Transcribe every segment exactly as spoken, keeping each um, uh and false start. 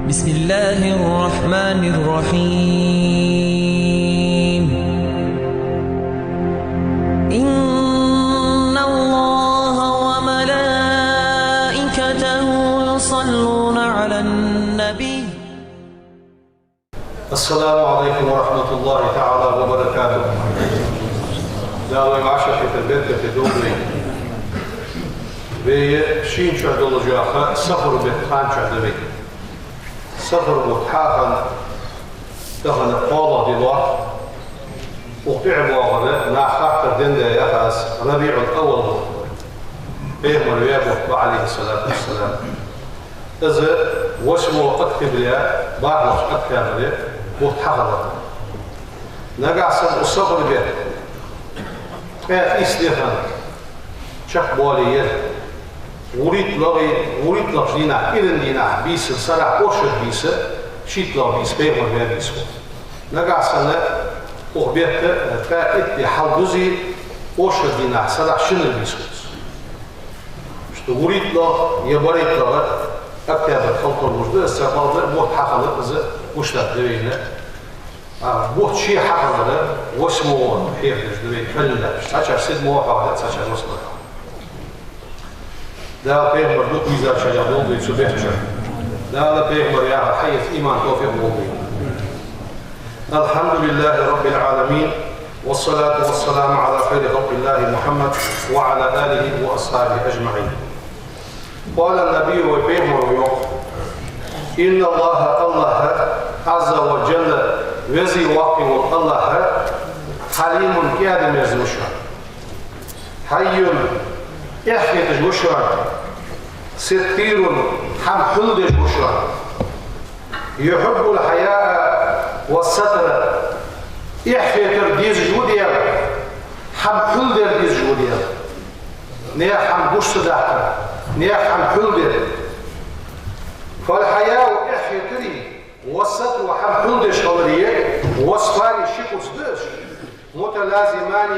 بسم الله الرحمن الرحيم. إن الله وملائكته يصلون على النبي. السلام عليكم ورحمة الله تعالى وبركاته. Дала вай вӀашагӀкхетар беркате долда вай. Вай шийна чу долаш йола ха Сафар бетта хана чу да вай. Сафар бутт хьахинна тахан кхоалагӀа ди латт. Укх тӀехьа боагӀар, наха хаттар денна да яхаш, РабиӀул-Аввал ва. Пайхамар ваь бутт ва, عليه الصلاة والسلام. Из восьмого октября, бархӀлагӀча октябре бутт хьахилар. Нагахьа санна укх Сафар бетта ткъаь ийс ди хинна чакхбоале яр. ВурийтталагӀа, вурийтталагӀча дийнахьа, Ӏуйранна дийнахьа бийса, сарахьа оршот бийса, шийтталагӀа бийса, пайхамар ваь бийса хул. Нагахьа санна укх бетта ткъаь итт ди хьалдузе, оршот дийнахьа сарахьа шинара бийса хул. Иштта вурийтталагӀа е барайтталагӀа октябрь хила тарлуш да, из цхьабакъда бутт хьахилар из гуш да вайна. А бутт ше хьахилар восьмого хьехадеш да вай календараш. Цхьачар седьмого хьоахадаьд, цхьачар восьмого. Дала пайхамар дукха везачарех долда вай цу бетта чу. Дала пайхамара яхар хьаэца иман, товфикъ лолда вайна. الحمد لله رب العالمين، والصلاة والسلام على خير خلق الله محمد وعلى آله وأصحابه أجمعين. قال النبي, вай пайхамара йоах: إن الله, АллахӀ, عز وجل, веза-воккха вола АллахӀ, حليم, кӀаьда-мерза ва шоана, حي, эхь хеташ ва шоана, ستير, хӀама хьулдеш ва шоана, يحب الحياء والستر, эхь хетар дезаш ва Даьла, хӀама хьулдар дезаш ва Даьла. Наьха хӀама гуш ца даккхар, наьха хӀама хьулдар. فالحياء, эхь хетари, والستر, хӀама хьулдеш хилари, وصفان, ши куц да уж, متلازمان,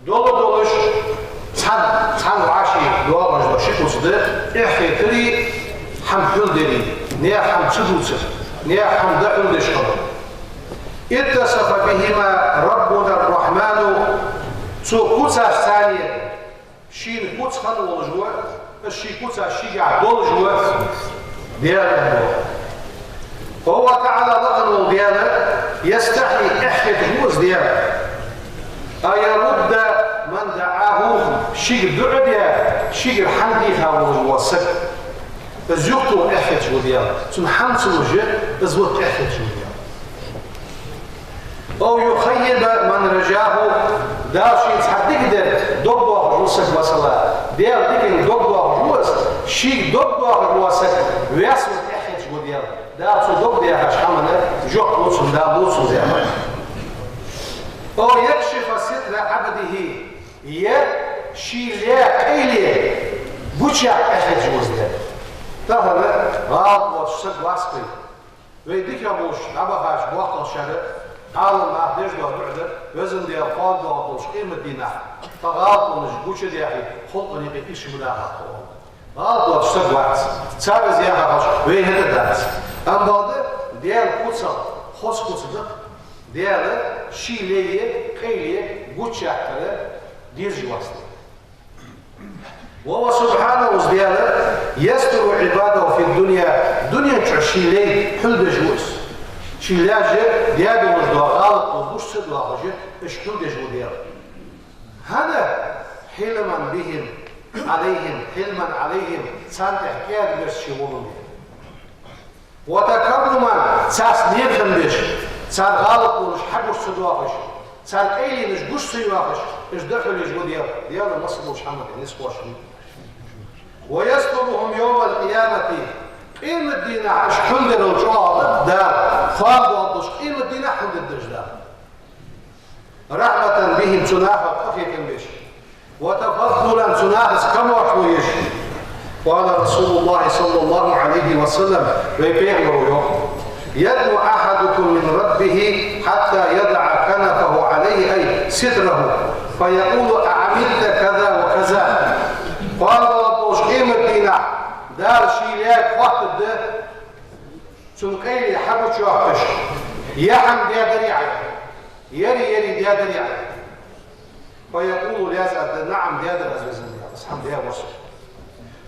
дола долаш, цхьан, цхьан вӀаший доагӀаш дола ши куц да, эхь хетари, хӀама хьулдари, наьха хӀама ца дувцар, наьха хӀама дӀахьулдеш хилар. اتصف بهما ربنا الرحمن, цу куцашца шийна куц хинна волаш ва, из ший куцаш шийгахьа долаш ва Даьла, аьнна. وهو تعالى, лакха вола Даьла, يستحيي, эхь хеташ ва из Даьла, أن يرد من دعاه, шийга дуӀа даь, шийгара хӀама дийха волаш вола саг. Из юхатоха эхь хеташ ва Даьла. Цунна хӀама ца луш, из вита эхь хеташ ва Даьла. أو يخيب من رجاه, Дала шийна цхьа дика дар дог доахаш вола саг, масала, Даьла диканга дог доахаш ва из, шийга дог доахаш вола саг ваьсса вита эхь хеташ ва Даьла. Дала цо дог даьхача хӀаман жоп лу цунна, Дала лу цунна зехьа. أو يكشف ستر عبده, е ший лай къайле гучаяккха эхь хеташ ва из Даьла. Тахан гӀалат воацаш саг вац вай. Вай дикагӀа болаш дӀабахача боккхагӀчар, Ӏаламнаха деш дола дуӀа да: Везан Даьла, кхоана доагӀаш долча къематдийнахьа тха гӀалаташ гучадаьхе, халкъа юкъе ирча ма даха тхо, оал. ГӀалат воацаш саг вац. Цар из яхача, вай хӀета дац. Амма бакъда, Даьла куцал хоза куц да-кх, Даьла ший лай, къайле гучаяккхар дезаш вац. وهو سبحانه, из Даьла, يستر عباده في الدنيا, дунен чу ший лай хьулдеш ва из. Ший лаьш даь долаш дола гӀалат гуш ца доахаш, уж хьулдеш ва Даьла. ХӀана? حلما بهم, عليهم, حلما عليهم, царна тӀа кӀаьда-мерза ше волаш ва. وتكرما, царца некъа хинна беш, цар гӀалат болаш хьагуш ца доахаш, цар къайленаш гуш ца йоахаш, уж дӀахьулъеш ва Даьла, Даьла массадолча хӀаман тӀа низ кхоачаш ва. ويسترهم يوم القيامة, къематдийнахьа уж хьулдарал чӀоагӀа да Дала, кхоана доагӀаш долча къематдийнахьа хьулдергда уж Дала. رحمة بهم, цу нахах къахетам беш. وتفضلا, цу нахаца камаьршал еш. قال رسول الله صلى الله عليه وسلم, вай пайхамара йоах: يدنو أحدكم من ربه حتى يضع كنفه عليه, أي ستره, فيقول: أعملت كذا وكذا؟ Кхоана доагӀаш долча къематдийнахьа Дала ший лайга хоаттаргда, Цун къайле хьагучайоаккхаш, ер хӀама даьдарий Ӏа? Ер, ер даьдарий Ӏа? فيقول, лаьца аргда: نعم, даьдар аз, везан Даьла, аз хӀама даьд со.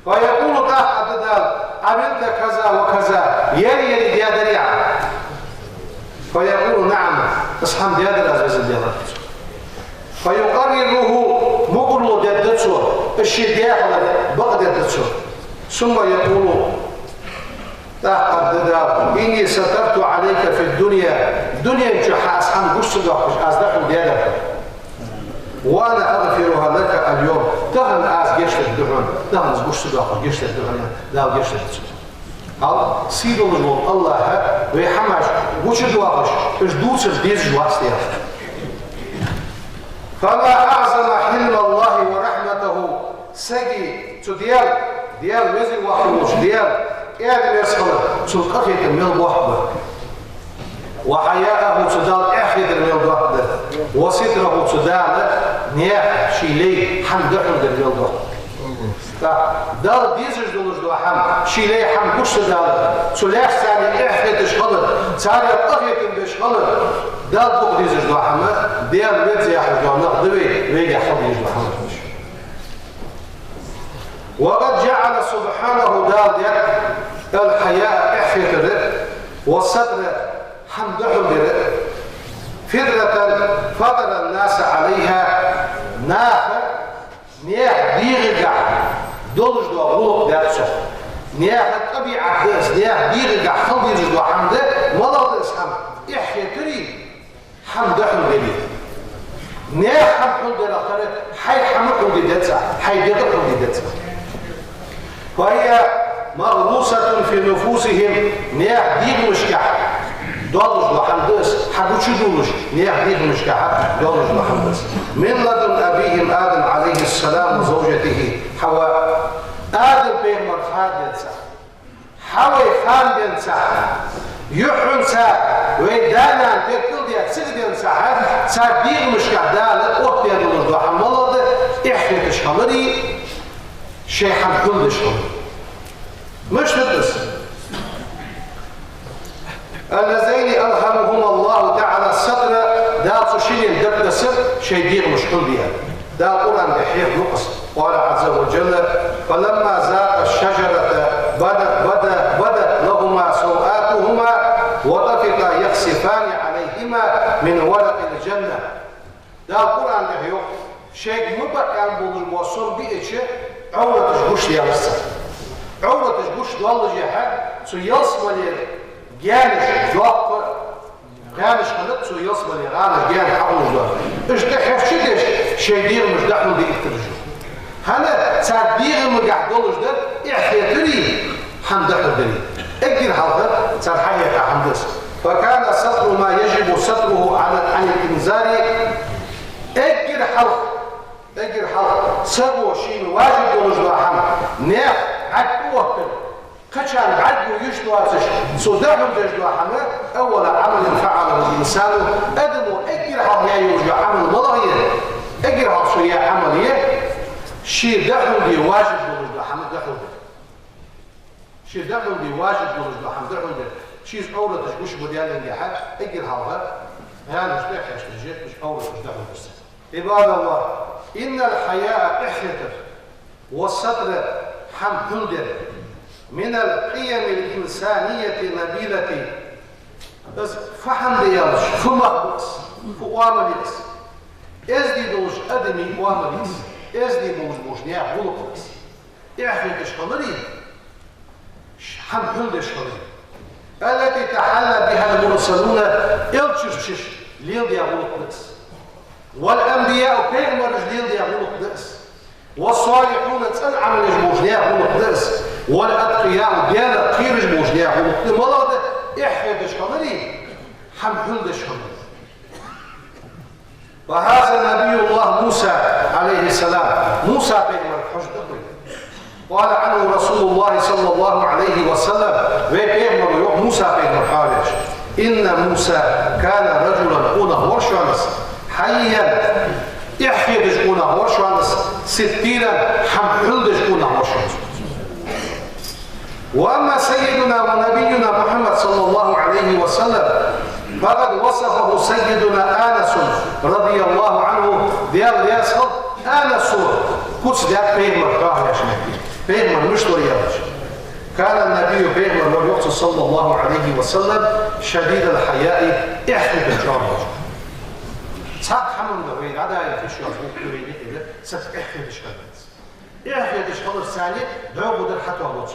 فيقول, тӀаккха аргда Дала: عملت كذا وكذا, ер, ер даьдарий Ӏа? فيقول: نعم, аз хӀама даьдар аз, везан Даьла. فيقرره, мукӀарло дергда цо, из ше даь хилар бакъдергда цо. ثم يقول, тӀаккха аргда Дала: إني سترت عليك في الدنيا, дунен чу хьа аз хӀама гуча ца доаккхаш, аз дӀахьулдаьдар хьона. وأنا أغفرها لك اليوم, тахан аз гешт дергда хьона, тахан аз гуча ца доаккхаш гешт дергда хьона, Дала гешт дергда цунна. Хьал сий долаш вола АллахӀ вай хӀамаш гуча доахаш, уж дувцар дезаш вац, яхаш. فما أعظم حلم الله ورحمته, сага цу Даьла, Даьла веза-воккха волча Даьла кӀаьда-мерза хилар, цун къахетам мел боккха ба. وحياءه, цу Дала эхь хетар мел доккха да. وستره, цу Дала наьха, ший лай хӀама дӀахьулдар мел доккха да. ТӀаккха Далла дезаш долаш дола хӀама, ший лай хӀама гуча ца далар, цу лаьшца царна эхь хеташ хилар, царех къахетам беш хилар, Далла дукха дезаш дола хӀама, Даьла веза яхаш дола нах да вай, вайгахьа хьадезаш дола хӀама. وقد جعل سبحانه, Дала даьд, الحياء, эхь хетар, والستر, хӀама дӀахьулдар, فطرة فطر الناس عليها, наха, наьха дегӀагахьа долаш дола гӀулакх даьд цо. Наьха тӀабиӀат да из, наьха дегӀагахьа хила дезаш дола хӀама да, малагӀа да из хӀама? Эхь хетари, хӀама дӀахьулдари. Наьха хӀама хьулдарах тара хьай хӀама хьулде деза, хьай дегӀ хьулде деза. فهي مغروسة في نفوسهم, наьха дегӀамашкахь долаш дола хӀама да из, хьагучадувлаш, наьха дегӀамашкахь долаш дола хӀама да из. من لدن أبيهم آدم عليه السلام وزوجته حواء. Адам пайхамар хинна денз, Хьавай хинна денз, юххьанца вай да-нана теркалдаь цига денз, цар дегӀамашкахь Дала оттадаь долаш дола хӀама малагӀа да? Эхь хеташ хилари, шоай хӀама хьулдеш хилари. Мишта да из? اللذين ألهمهما الله تعالى الستر, Дала цу шинне дагадессар шоай дегӀамаш хьулде. Дала Къуръан тӀа хьехаду-кх из. قال عز وجل: فلما ذاقا الشجرة بدت، بدت، بدت لهما سوآتهما وطفقا يخصفان عليهما من ورق الجنة. Дала Къуръан тӀа йоах: шоайга ма баа аьнна болаш бола сом биача, Ӏовраташ гучадаьлар цар. Ӏовраташ гучадоаллашехьа, цу ялсмалера гаьнаш, доккха гӀаьнаш хиннад цу ялсмален гӀалаш, гаьна хьахулаш дола. Уж тӀехьарча деш, шоай дегӀамаш дӀахьулдийтар уж. ХӀана? Цар дегӀамагахь долаш дар эхь хетари, хӀама дӀахьулдари. Эггара хьалха цар хьахьекха хӀама да из. فكان ستر ما يجب ستره على، عن الإنذار. Эггара хьалха, эггара хьалха саго шийна важиб долаш дола хӀама, наьха бӀарг оттар, кхычарна бӀаргаго йиш доацаш, цо дӀахьулдеш дола хӀама, أول عمل فعله الإنسان, адамо эггара хьалха яь йолаш йола Ӏамал малагӀа я? Эггара хьалха цо яь Ӏамал я, ше дӀахьулде важиб долаш дола хӀама дӀахьулдар. Ше дӀахьулде важиб долаш дола хӀама дӀахьулдар. Шийца Ӏовраташ гуча ма даьннадехьа, эггара хьалха гӀаьнаш тӀехьашташ, уж Ӏовраташ дӀахьулдар цар. عباد الله، إن الحياء, эхь хетар, والستر, хӀама хьулдар, من القيم الإنسانية النبيلة. Из фу хӀама да аьлча, фу мах ба из, фу оамал я из? Эздий долаш адамий оамал я из, эздий болаш болча наьха гӀулакх да из. Эхь хеташ хилари, хӀама хьулдеш хилари. التي تحلى بها المرسلون, элчаш леладаь гӀулакх да из. والأنبياء, пайхамараш леладаь гӀулакх да из. والصالحون, цӀена Ӏамал еш болча наьха гӀулакх да из. والأتقياء, Даьлах кхераш болча наьха гӀулакх да. МалагӀа да? Эхь хеташ хилари, хӀама хьулдеш хилари. وهذا نبي الله موسى عليه السلام. Муса пайхамарга хьожаргда вай. قال عنه رسول الله صلى الله عليه وسلم. Вай пайхамаро йоах Муса пайхамар хьоахавеш: إن موسى كان رجلا, къонах вар шоана из, حييا, эхь хеташ къонах вар шоана из, ستيرا, хӀама хьулдеш къонах вар шоана из. وأما سيدنا ونبينا محمد صلى الله وسلم، فقد وصفه سيدنا أنس رضي الله عنه, Даьла раьза хилва, Анаса куц даьд пайхамар хьоахавеш метте, пайхамар мишта вар аьлча. كان النبي, пайхамар вар, йоах цо, صلى الله عليه وسلم, شديد الحياء, эхь хетар чӀоагӀа волаш. Цхьаккха хӀаманна вай дӀадаьнна хиш йоаца гӀулакх да вайна, хӀана аьлча цхьаккха эхь хеташ хиннад. Эхь хеташ хиларца царна дӀоагӀа дар хьатоалуц.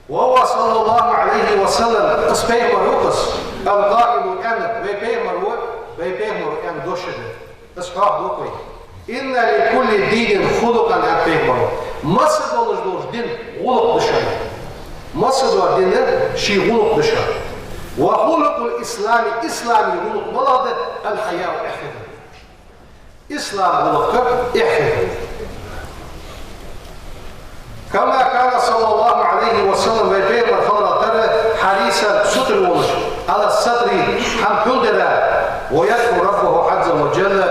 وهو صلى الله عليه وسلم, из пайхамар ва-кх из, القائل, аьннад, вай пайхамар ва, вай пайхамара аьнна дош да. Из хьоахаду-кх вай: إن لكل دين خلقا, аьннад пайхамара. Массадолаш долча дина гӀулакх да шоана. Массадола дина ший гӀулакх да шоана. وخلق الإسلام, ислама гӀулакх малагӀа да? الحياء, эхь хетар. Ислама гӀулакх эхь хетар. كما كان صلى الله عليه وسلم, вай пайхамар хиларах тара, حريصا, сутара волаш, على الستر, хӀама хьулдара, ويدعو ربه عز وجل,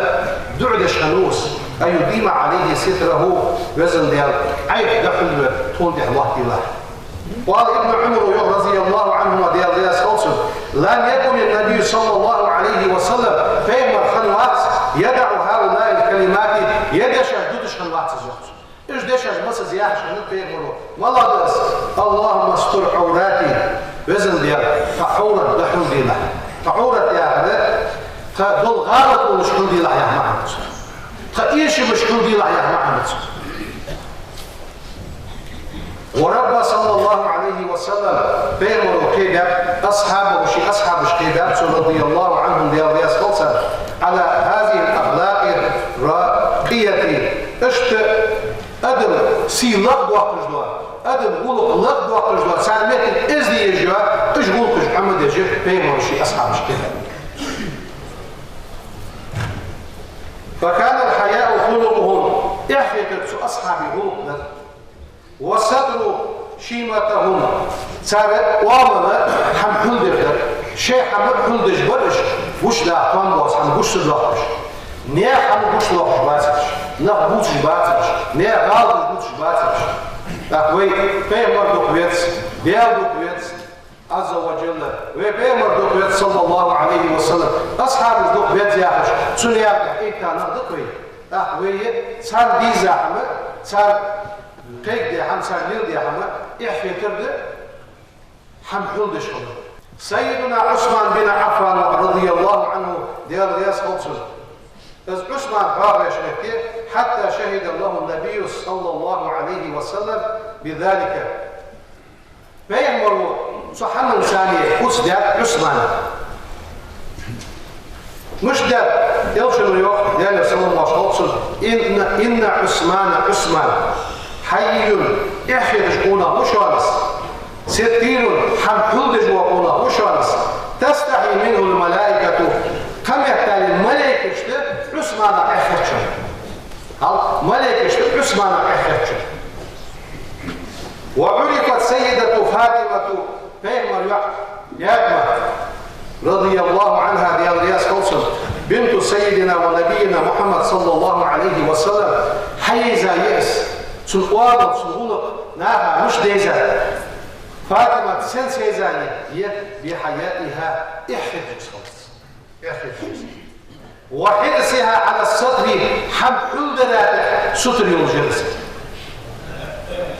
дуӀа деш хиннав из, أن يديم عليه ستره, Веза Даьла, Ӏайха дӀахьулвар тхона тӀа лоаттийлахь. قال ابن عمر, йоах, رضي الله عنهما, Даьла раьза хилва цунна: لم يكن النبي صلى الله عليه وسلم, пайхамар хиннавац, يدع هؤلاء الكلمات, ер дешаш дуташ хиннавац из, йоах цо. Уж дешаш массаза яхаш хиннад пайхамара. МалагӀа да из? اللهم استر عوراتي, Веза Даьла, тха Ӏоврат дӀахьулдийлахь. Тха Ӏоврат яхар, тха дола гӀалат волаш хьулдийлахь яха маӀан да цун. Тха эшамаш хьулдийлахь яха маӀан да цун. وربى صلى الله عليه وسلم, пайхамара кхебаьб, أصحابه, ший асхьабаш кхебаьб цо, رضي الله عنهم, Даьла раьза хилва царна, على هذه الأخلاق الراقية. Иштта адам сий лакхдоаккхаш дола, адам гӀулакх лакхдоаккхаш дола, цар меттиг эздеш йола, уж гӀулакхаш Ӏомадеш пайхамара ший асхьабаш кхебаьб. فكان الحياء خلقهم, эхь хетар цу асхьабий гӀулакх дар. والستر شيمتهم, цар оамал хӀама хьулдеш дар. Шоай хӀама хьулдеш бар уж, гучадаха товш боаца хӀама гуча ца доаккхаш. Наьха хӀама гучадоаккхаш бацар уж, нах бувцаш бацар уж, наьха гӀалаташ дувцаш бацар уж. ТӀаккха вай пайхамар дукха веза, Даьла дукха веза, عز وجل, вай пайхамар дукха веза, صلى الله عليه وسلم, асхьабаш дукха беза яхаш, цу наькъа тӀа Ӏийта нах да-кх вай. ТӀаккха вай царна дийза хӀама, цар кхайкадаь хӀама, цар леладаь хӀама эхь хетар да, хӀама хьулдеш хилар. سيدنا عثمان بن عفان, رضي الله عنه, Даьла раьза хилва цунна, из Ӏусман хьоахавеш метте, حتى شهد له النبي صلى الله عليه وسلم بذلك. Пайхамара цу хӀаман царна куц даьд Ӏусмана. Мишта даьд? Элчано йоах, Даьлера салам-моаршал хилда цунна: إن، إن عثمان, Ӏусман, حيي, эхь хеташ къонах ва шоана из, ستير, хӀама хьулдеш вола къонах ва шоана из, تستحي منه الملائكة, кхаметтел малейкашта Ӏусманах эхь хет шоана. Хьал, малейкашта Ӏусманах эхь хет шоана. وعرفت السيدة فاطمة, пайхамара йоӀ Патима, رضي الله عنها, Даьла раьза хилва цунна, بنت سيدنا ونبينا محمد صلى الله عليه وسلم, хьайийза я из, цун оамал, цун гӀулакх наха мишта дайзад. Патимат сенца йийза я? بحيائها, эхь хетарца хиларца. Эхь хетарца. وحرصها على الستر, хӀама хьулдара тӀа сутара йолаш яр из.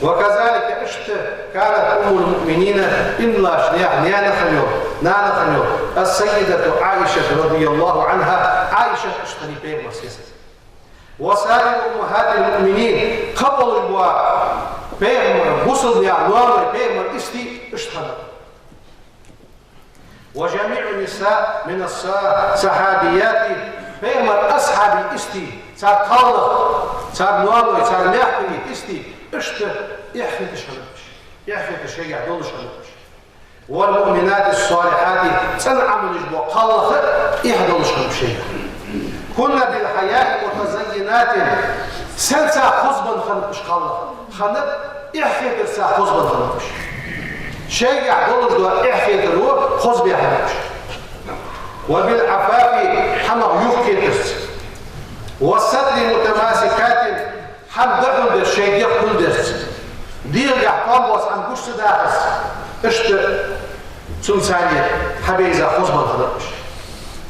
وكذلك, иштта, كانت أم المؤمنين, иман долча наьха наьна хинна йола, нана хинна йола, السيدة عائشة رضي الله عنها, Ӏайшат иштта хиннай пайхамарца. وسائر أمهات المؤمنين, кхы болаш бола пайхамара, бусалба наьха ноаной, пайхамара истий иштта хиннаб. وجميع النساء من الص-، الصحابيات, пайхамара асхьабий истий, цар кхалнах, цар ноаной, цар мехкарий истий, иштта эхь хеташ хиннаб уж. Эхь хетар шоайгахьа долаш хиннаб уж. والمؤمنات الصالحات, цӀена Ӏамалаш бола кхалнах а эхь долаш хиннаб шоайгахьа. كن بالحياء متزينات, сенца хозбенна хиннаб уж кхалнах? Хиннаб, эхь хетарца хозбенна хиннаб уж. Шоайгахьа долаш дола эхь хетаро хозбе хиннаб уж. وبالعفاف, хӀамах юхакхетарца. والستر متماسكات, хӀама дӀахьулдеш, шоай дегӀ хьулдеш. ДегӀагахьа тоам боаца хӀама гуш ца дахар, иштта цунца цхьана хьабайза хоза бала хилар уж.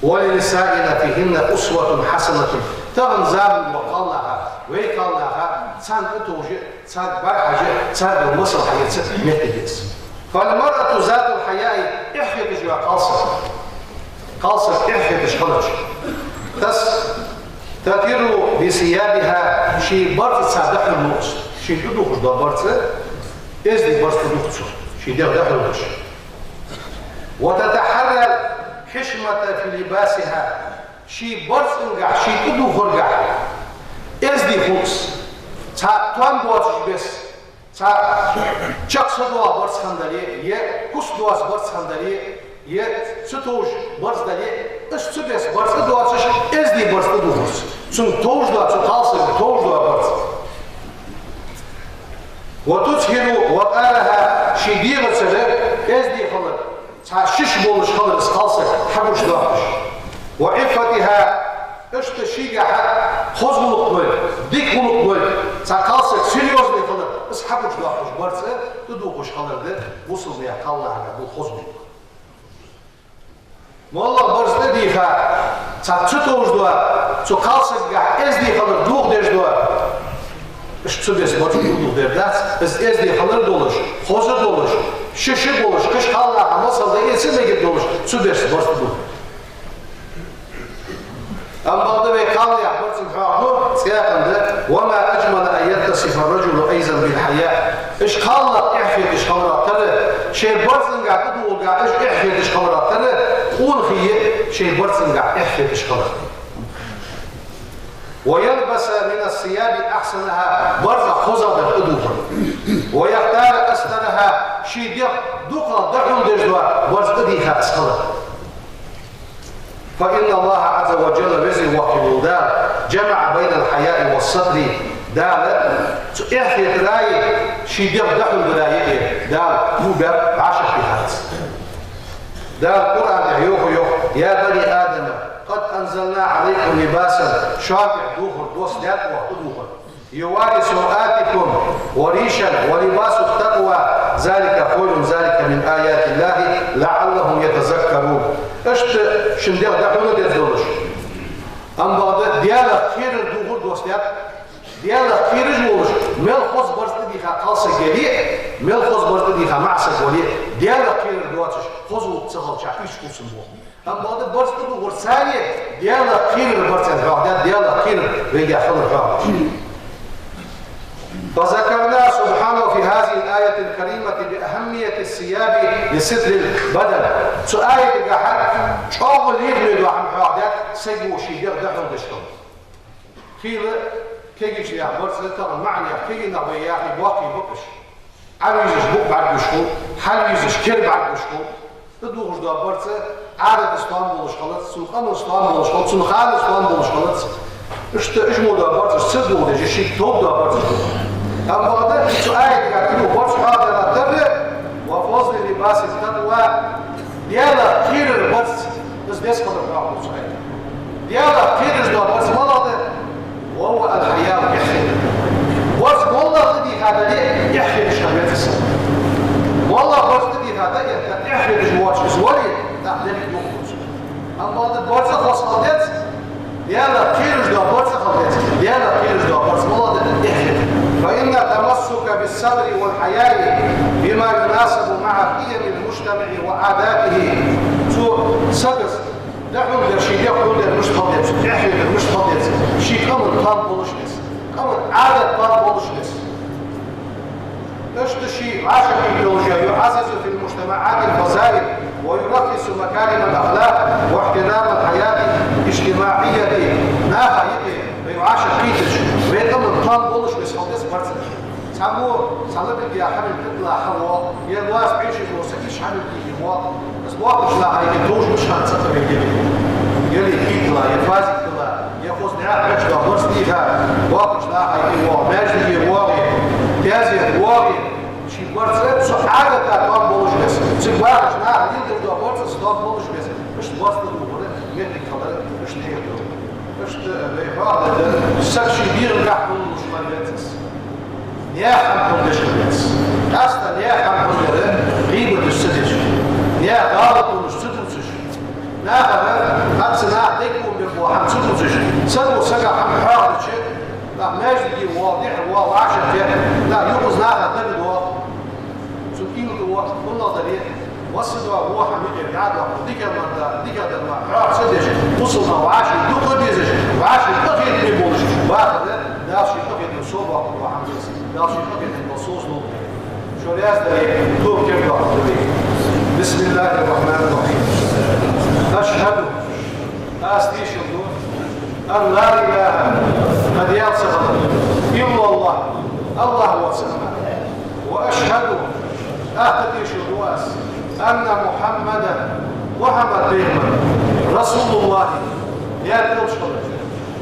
«ولنسائنا فيهن أسوة حسنة». Тахан заман бола кхалнаха, вай кхалнаха, царна тӀатовжа, царга бӀарахьежа, царгара масал хьаэца моттиг я из. «فالمرأة ذات الحياء», эхь хеташ йола кхалсаг. Кхалсаг эхь хеташ хилча, тас «تطير بثيابها», ший барзкъаца дӀахьуллу из. Ший тӀадувхаш дола барзкъа, эздий барзкъа тӀадувх цо, ший дегӀ дӀахьуллаш. «وتتحرى الحشمة في لباسها». Ший барзкъангахьа, ший тӀадувхаргахьа эздий хул из. Цхьа тоам боацаш беса, цхьа чакх са доагӀа барзкъа хинна дале, е куц доаца барзкъа хинна дале, е ца товш барзкъа дале, из ца беса барзкъа доацаш, эздий барзкъа тӀадувхар цо. Цунга товш доа, цу кхалсага товш доа барзкъа. «وتظهر وقارها», ший дегӀацара эздий хилар, цхьа шиш болаш хилар из кхалсаг хьагучадоахаш. «وعفتها», иштта шийгахьа хоза гӀулакх долаш, дика гӀулакх долаш, цхьа кхалсаг серьёзный хилар, из хьагучадоахаш барзкъа тӀадувхаш хилар да бусалба кхалнахага бола хоза гӀулакх. МоллагӀа барзкъа тӀадийха, цхьа ца товш доа, цу кхалсагагахьа эздий хилар дохадеш доа, иштта ца беса барзкъа тӀадувхадаь дац, из эздий хилар долаш, хоза долаш, шиша болаш, кхыча кхалнаха масал дӀаэца мегаш долаш, ца беса барзкъа тӀадувхар. Амма бакъда вай кхалнаьха барзкъа хьоахаду, цӀаькха а да: «وما أجمل أن يتصف الرجل أيضا بالحياء». Уж кхалнах эхь хеташ хиларах тара, шоай барзкъангахьа тӀадувхаргахьа уж эхь хеташ хиларах тара, къонахий я шоай барзкъангахьа эхь хеташ хилар. «ويلبس من الثياب أحسنها», барзкъах хозагӀдар тӀадувхар. «ويختار أسترها», ший дегӀ дукхагӀа дӀахьулдеш доа барзкъа тӀадийха из хилар. «فإن الله عز وجل», Веза-Воккха вола Дала, «جمع بين الحياء والستر», Дала цу эхь хетареи ший дегӀ дӀахьулдареи, Дала во баьб, вӀашагӀтехар из. Дала Къуръан тӀа йоах, йоах: «يا بني آدم قد أنزلنا عليكم لباسا», шоана тӀа дувхар доссадаьд оаха, тӀадувхар. «يواري سوآتكم وريشا ولباس التقوى ذلك خير، ذلك من آيات الله لعلهم يتذكرون». Иштта шун дегӀ дӀахьулдеш долаш. Амма бакъда Даьлах кхерар дувхар доссадаьд. Даьлах кхераш волаш, мел хоза барзкъа тӀадийха кхалсаг яле а, мел хоза барзкъа тӀадийха маӀа саг вале а, Даьлах кхерар доацаш, хоза гӀулакх ца хилча, уйцуш хул цун боху. Амма бакъда барзкъа тӀадувхар царех, Даьлах кхерар барзкъа хьоахадаьд, Даьлах кхерар вайгахьа хилар хьоахадеш. فذكرنا سبحانه في هذه الآية الكريمة بأهمية الثياب لستر البدن. Цу аятагахьа чӀоагӀа лерхӀаме дола хӀама хьоахадаьд, саго ший дегӀ дӀахьулдеш хилар. Хийла кегийча наьха барзкъа, тахан маӀа наьха кегий нах вай яхе, боккхий ба-кх уж. Ӏовийзаш букъ бӀаргагуш хул, хьалвийзаш кер бӀаргагуш хул. ТӀадувхаш дола барзкъа Ӏадатаца тоам болаш хилац, цун къамаца тоам болаш хилац, цун ханаца тоам болаш хилац. Иштта уж мо дола барзкъаш ца дувхадеш, шийга тоба дола барзкъаш да. Амма бакъда цу аятагахьа тӀадувха барзкъа хьоахадаьр тара: «وفضل لباس التقوى», Даьлах кхерара барзкъа, из деза хилар хьоахаду цу аятагахьа. Даьлах кхераш дола барзкъа малагӀа да? «وهو الحياء», эхь хетар. Барзкъа моллагӀа тӀадийха дале а, эхь хеташ хила веза из. МоллагӀа барзкъа тӀадийха дале а, эхь хеташ воацаш из вале, тӀаккха деррига дохаду цо. Амма бакъда барзкъа хоза хила деза, Даьлах кхераш дола барзкъа хила деза, Даьлах кхераш дола барзкъа малагӀа да? Эхь хетар. «فإن التمسك بالستر والحياء بما يناسب مع قيم المجتمع وعاداته». Цу сага дӀахьулдар, ший дегӀ хьулдар мишта хила деза, эхь хетар мишта хила деза, ший къаман тоам болаш деза, къаман Ӏадат тоам болаш деза. Иштта ший вӀашагӀкхийтта йолаш я: «يعزز في المجتمعات الفضائل ويرخص مكارم الأخلاق واحترام الحياة الاجتماعية». Наха юкъе вай вӀашагӀкхийтача, вай къаман тоам болаш веза хила деза барзкъа. Цхьаммо цхьа лабилга хьанал тӀадилла хьавоагӀа, е лоаца бӀеши доса иш хьанал тӀехьа воагӀа. Из боккхача наха юкъе товш мишта хиннад цӀакъа вай деррига. Е лийхийтала, е фазийтала, е хоза наьха бӀаьш дола барзкъа дийха, боккхача наха юкъе воагӀа, маьждиге воагӀе, таьзете воагӀе. Ший барзкъа цу Ӏадата тоам болаш веза. Цига вахача наха леладеш дола барзкъа тоам болаш веза. Иштта барзкъа дувхара моттиг хилар иштта дегӀа да. Иштта вай хьоахадаьд, саг ший дегӀагахьа хьуллуш хила веза из. Наьха хӀама хьулдеш хила веза. ВӀашагӀкхетар, да, юкъе наха дагадоагӀа. Цун кӀийле тӀа вахар, хӀанз а дале, массадола во хӀама юкъера дӀадоаккхаш, дикагӀа ма да, дикагӀа дар ма, хьоахаде дезаш, бусалба нах вӀаший дукха дезаш, вӀаший къахетаме болаш вахар, Дала ший къахетам совбоаккхаргва хӀама да из, Дала ший къахетам совцалда. Шо раьза дале, тоба кергдоаккхалда вай. بسم الله الرحمن الرحيم. أشهد, аз тешал ду, أن لا إله, кхы Даьла ца хилар, إلا الله, АллахӀ воацар мара. وأشهد, тӀаккха тешал ду аз, أن محمدا, Мухьаммад пайхамар, رسول الله, Даьла элча хилар.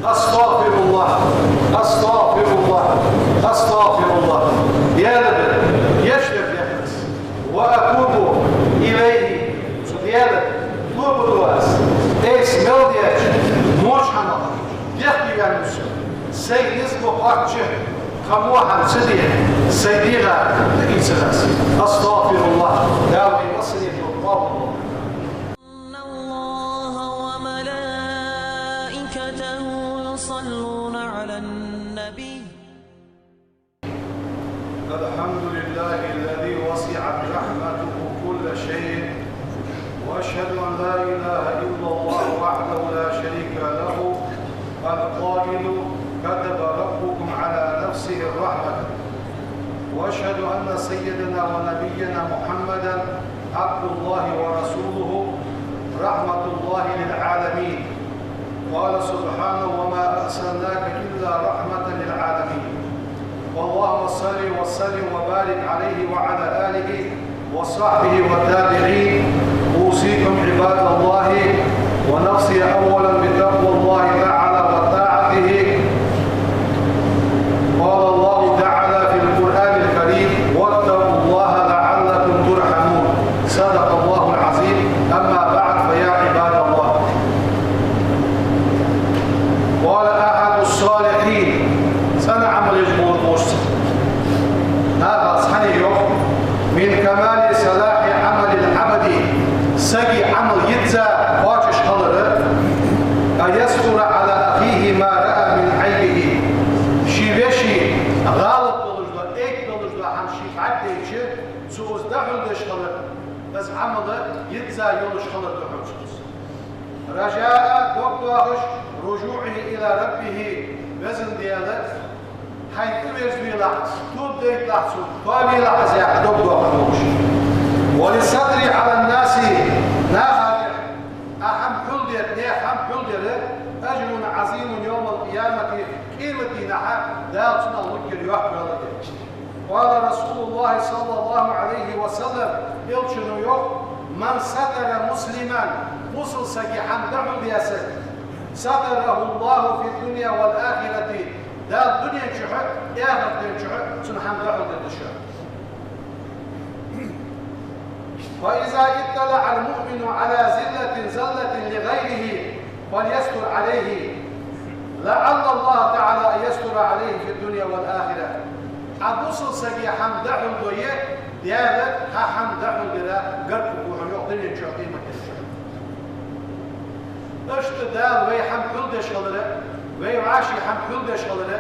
أستغفر الله، أستغفر الله، أستغفر الله. Даьлага гешт дар дехар аз. وأتوب إليه. Цу Даьлага тоба ду аз. Айса мел даьча воча хӀамах дехке ваьнна ва со. Сай низ ма кхоачча, кхы во хӀама ца де, сай дегӀа дӀаийцар аз. أستغفر الله. Дала вай массане а тоба къоабал долда. إن الله وملائكته يصلون على النبي. الحمد لله الذي وسعت رحمته كل شيء، وأشهد أن لا إله إلا الله وحده لا شريك له، القائل: كتب ربكم على نفسه الرحمة. وأشهد أن سيدنا ونبينا محمدا عبد الله ورسوله، رحمة الله للعالمين. قال سبحانه: وما أرسلناك إلا رحمة للعالمين. فاللهم صل وسلم وبارك عليه وعلى آله وصحبه والتابعين. أوصيكم عباد الله ونفسي أولا بتقوى الله تعالى وطاعته. قال الله تعالى في القرآن الكريم: واتقوا الله لعلكم ترحمون. صدق الله العظيم. أما بعد، فيا عباد الله، قال أحد الصالحين, цӀена Ӏамал еш болча наха цхьанне йоах: من كمال صلاح عمل العبد, сага Ӏамал йизза кхоачаш хилар, أن يستر على أخيه ما رأى من عيبه, ший веший гӀалат долаш дола, айп долаш дола хӀама шийга хьадайча, цо из дӀахьулдеш хилар, из Ӏамал йизза йолаш хилар да хьона цунца. رجاء, дог доахаш, رجوعه إلى ربه, Веза Даьла, хьайна тӀаверзавелахь, тоба дайталахь цо, тоавелахь из яхаш дог доахаш волаш. وللستر على الناس, наха тӀехь Ӏа хӀама хьулдар, наьха хӀама хьулдар, أجر عظيم يوم القيامة, къематдийнахьа Дала цунах лургьяр йоккха йола да. قال رسول الله صلى الله عليه وسلم, элчано йоах: من ستر مسلما, бусалба сага хӀама дӀахьулдаь саг, ستره الله في الدنيا والآخرة, Дала дунен чухь а, ахарта ден чухь а цунна хӀама дӀахьулдергда шоана. فإذا اطلع المؤمن على زلة زلت لغيره فليستر عليه، لعل الله تعالى أن يستر عليه في الدنيا والآخرة. Ӏа бусалба сага хӀама дӀахьулдой, Даьла хьа хӀама дӀахьулдергда, гаргагургва хьона, йоах, дунен чухь а, къематдийнахьа а. Иштта Дала вай хӀама хьулдеш хилар, вай вӀаший хӀама хьулдеш хилар,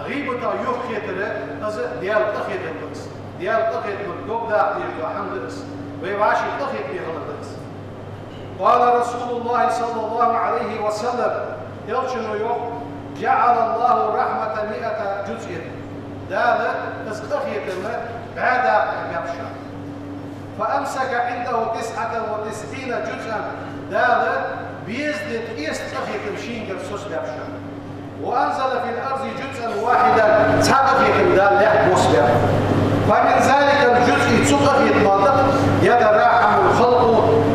гӀийбатах юхахетар, из Даьла къахетам ба из. Даьла къахетамах дог даккха дезаш дола хӀама да из. Вай вӀаший къахетаме хилар да из. قال رسول الله صلى الله عليه وسلم, элчано йоах: جعل الله الرحمة مائة جزء. Дала из къахетам бӀаь дакъа тӀа баьб шоана. فأمسك عنده تسعة وتسعين جزءا. Дала дезткъеи ткъеста къахетам шийгара соцабаьб шоана. وأنزل في الأرض جزءا واحدا. Цхьа къахетам Дала лаьтта боссабаьб. فمن ذلك الجزء, цу къахетамах يتراحم الخلق,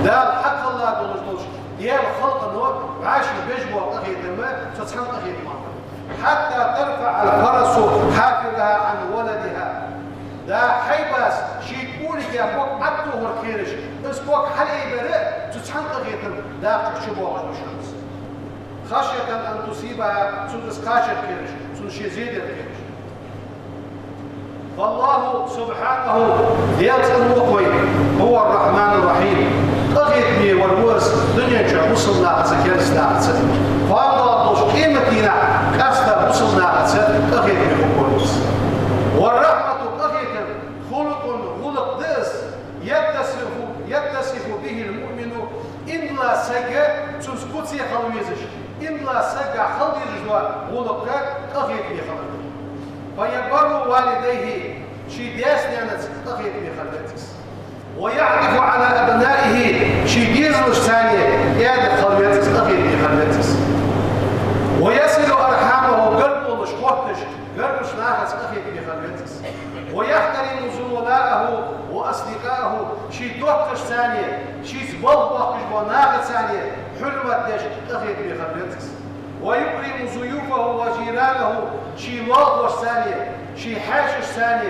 Дала хьакхелла долаш долча Даьла халкъо вӀаший беш бола къахетам цу цхьан къахетамах ба. حتى ترفع الفرس حافرها عن ولدها. Да хьайбас ший кӀоалгах ког Ӏотохар кхераш, из ког хьалъайбар а цу цхьан къахетам дакъа чу чубоагӀаш ба шоана. خشية أن تصيبها, цунна из кхачар кхераш, цунна ше зе дар кхераш. فالله سبحانه, Даьла цӀенвоаккх вай, هو الرحمن الرحيم. Къахетаме вар ва из дунен чу бусалба нахаца, кераста нахаца. Кхоана доагӀаш долча къематдийнахьа къаьстта бусалба нахаца къахетаме хургва из. хила везаш, иман долча сагах хила дезаш дола гӀулакх къахетаме хилар да. فيبر والديه, ший даьца-наьнаца къахетаме хила веза из. ويعطف على أبنائه, ший дезалашца аьда хила веза из, къахетаме хила веза из. ويصل أرحامه, гаргалонаш хотташ, гаргарча нахаца къахетаме хила веза из. ويحترم زملاءه وأصدقاءه, ший доттагӀашца, шийца балха боахкаш болча нахаца хьурмат деш, къахетаме хила веза из. ويكرم ضيوفه وجيرانه, ший лоалахошца, ший хьаьшашца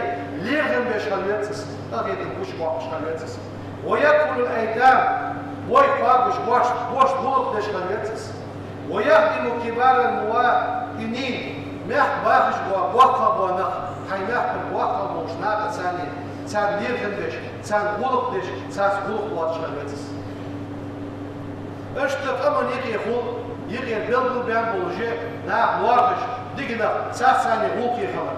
лерхӀам беш хила веза из, къахетам гуш боаккхаш хила веза из. ويكفل الأيتام, бой кхоабаш, бошта, бошта гӀулакх деш хила веза из. ويخدم كبار المواطنين, мехка бахаш бола боккхагӀа бола нах, хьай мехка боккхагӀа болча нахаца, царна лерхӀам беш, царна гӀулакх деш, царца гӀулакх лоацаш хила веза из. Иштта къаман юкъе хул, юкъера белгалбаьнна болаш, нах лоархӀаш, дика нах, царца гӀулакх хилар.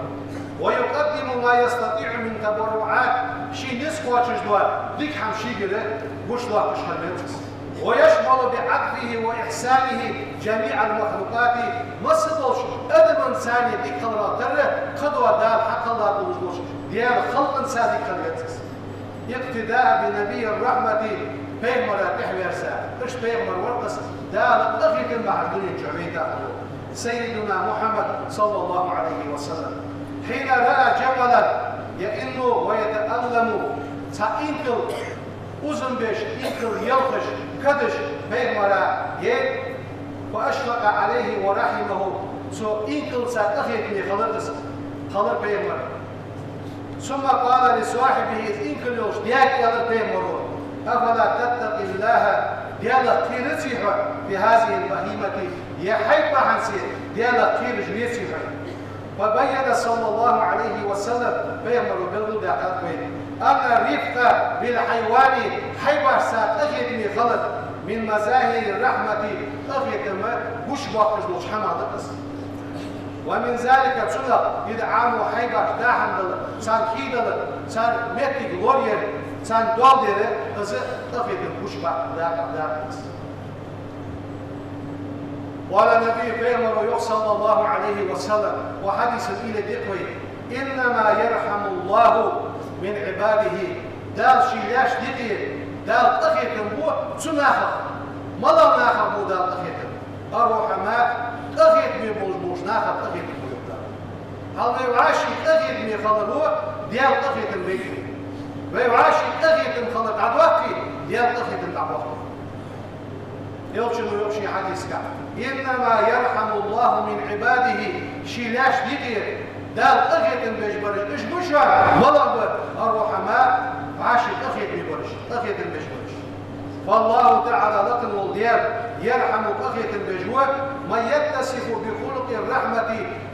ويقدم ما يستطيع من تبرعات, шийна низ кхоачаш дола дика хӀама шийгара гуш лоатташ хила веза из. ويشمل بعطفه وإحسانه جميع المخلوقات, масса болча адамашца дика хиларал тара, кхыдола Дала хьакхелла долаш долча Даьла халкъашца дика хила веза из. اقتداء بنبي الرحمة, пайхамара тӀехьаваьрза. Иштта пайхамар вар-кх из, Дала къахетам бахьан дунен чу вайта хиннав, سيدنا محمد صلى الله عليه وسلم. حين رأى جملا يئن ويتألم, цхьа инкал узам беш, инкал елхаш, кадаш пайхамара яйра, فأشفق عليه ورحمه, цу инкалца къахетаме хилар из, хилар пайхамар. ثم قال لصاحبه, из инкал йолча даьга аьлар пайхамаро: أفلا تتقي الله, Даьлах кхераций хьо, في هذه البهيمة, ер хьайба бахьанца Даьлах кхераш веций хьо? فبين صلى الله عليه وسلم, пайхамаро белгалдаьккхад вайна, أن الرفق بالحيوان, хьайбашца къахетаме хилар, من مظاهر الرحمة, къахетам гуш боаккхаш долча хӀамах да из. ومن ذلك, цунах, إطعام, хьайбашта даа хӀама далар, царна хий далар, цар меттиг лораяр, царна доал дар, из къахетам гуш боаккхаш дола дакъа да из. قال النبي, пайхамаро йоах, صلى الله عليه وسلم, укх хьадиса тӀа уйла де вай: إنما يرحم الله من عباده, Дала ший лаьшта юкъе, Дала къахетам бу цу нахах. Малал нахах бу Дала къахетам? الرحماء, къахетаме болаш болча нахах къахетам бу, йоах Дала. Хьал вай вӀаший къахетаме хиларо Даьла къахетам бейт. Вай вӀаший къахетам хилар дӀадоаккхе, Даьла къахетам дӀабоаккх. Элчано йоах ший хьадисагахь: إنما يرحم الله من عباده, ший лаьшта юкъе Дала къахетам беш бараш уж ба шоана, малав ба, الرحماء, вӀаший къахетаме бараш, къахетам беш бараш. فالله تعالى, лакха вола Даьла, يرحم, къахетам беш ва, من يتصف بخلق الرحمة,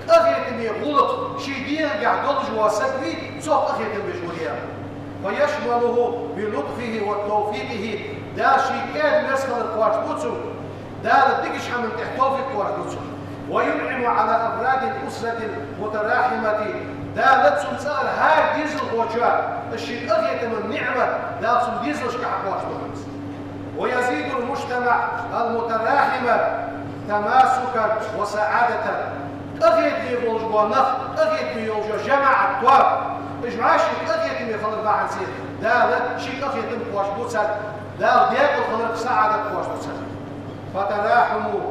къахетаме гӀулакх ший дегӀагахь долаш вола саг вий, цох къахетам беш ва Даьла. فيشمله بلطفه وتوفيقه, Дала ший кӀаьда-мерза хилар кхоачаш ду цунга, Дала дикача хӀаман тӀа товфикъ кхоачаш ду цунга. وينعم على أفراد الأسرة المتراحمة, Дала цун цӀагӀара хӀара дезалхочоа ший къахетама ниӀмат Дала цун дезалашка хьакхоачаш ду. ويزيد المجتمع المتراحم تماسكا وسعادة. Къахетаме болаш бола нах, къахетаме йолаш йола жамаӀат тоаба, уж вӀаший къахетаме хилар бахьанца Дала ший къахетам кхоачаш бу царна, Дала декъала хиларах саӀадат кхоачаш ду царна. فتراحموا,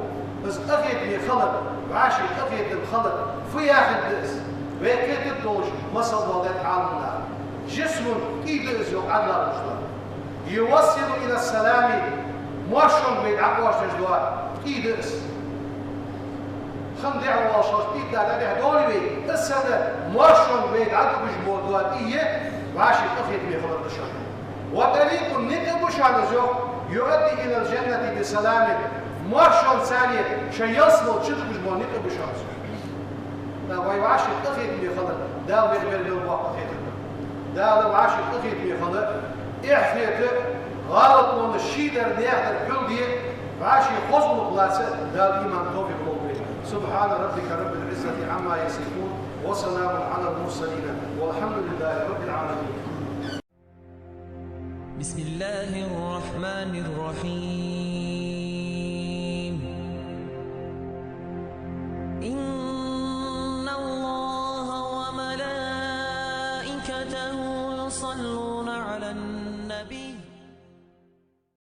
из къахетаме хилар, вӀаший къахетам хилар фу яхилга да из? Вай кхетаргдолаш масал доаладаьд Ӏаламнаха. جسر, кӀий да из, йоах Ӏадала мужа. يوصل إلى السلام, моаршонга вай дӀакхоачаш дола кӀий да из. Хин дехьа волаш хилча, кӀий да дӀадехьа довлий вай, из санна моаршонга вай дӀадугаш бола кӀий я, вӀаший къахетаме хилар да шоана. وطريق, никъ ба шоана из, йоах, يؤدي إلى الجنة بسلام, моаршонца шоай ялсмале чудугаш бола никъ ба шоана из. ТӀаккха вай вӀаший къахетаме хилар, Дала вайх бер белгала къахетам. Дала вӀаший къахетаме хилар, эхь хета, гӀалатонаш шийдар, наьхдар хьулде, вӀаший хоза гӀулакх лаца Дала иман, товфикъ лолда вайна. سبحان ربك رب العزة عما يصفون، وسلام على المرسلين، والحمد لله رب العالمين. بسم الله الرحمن الرحيم. صلوا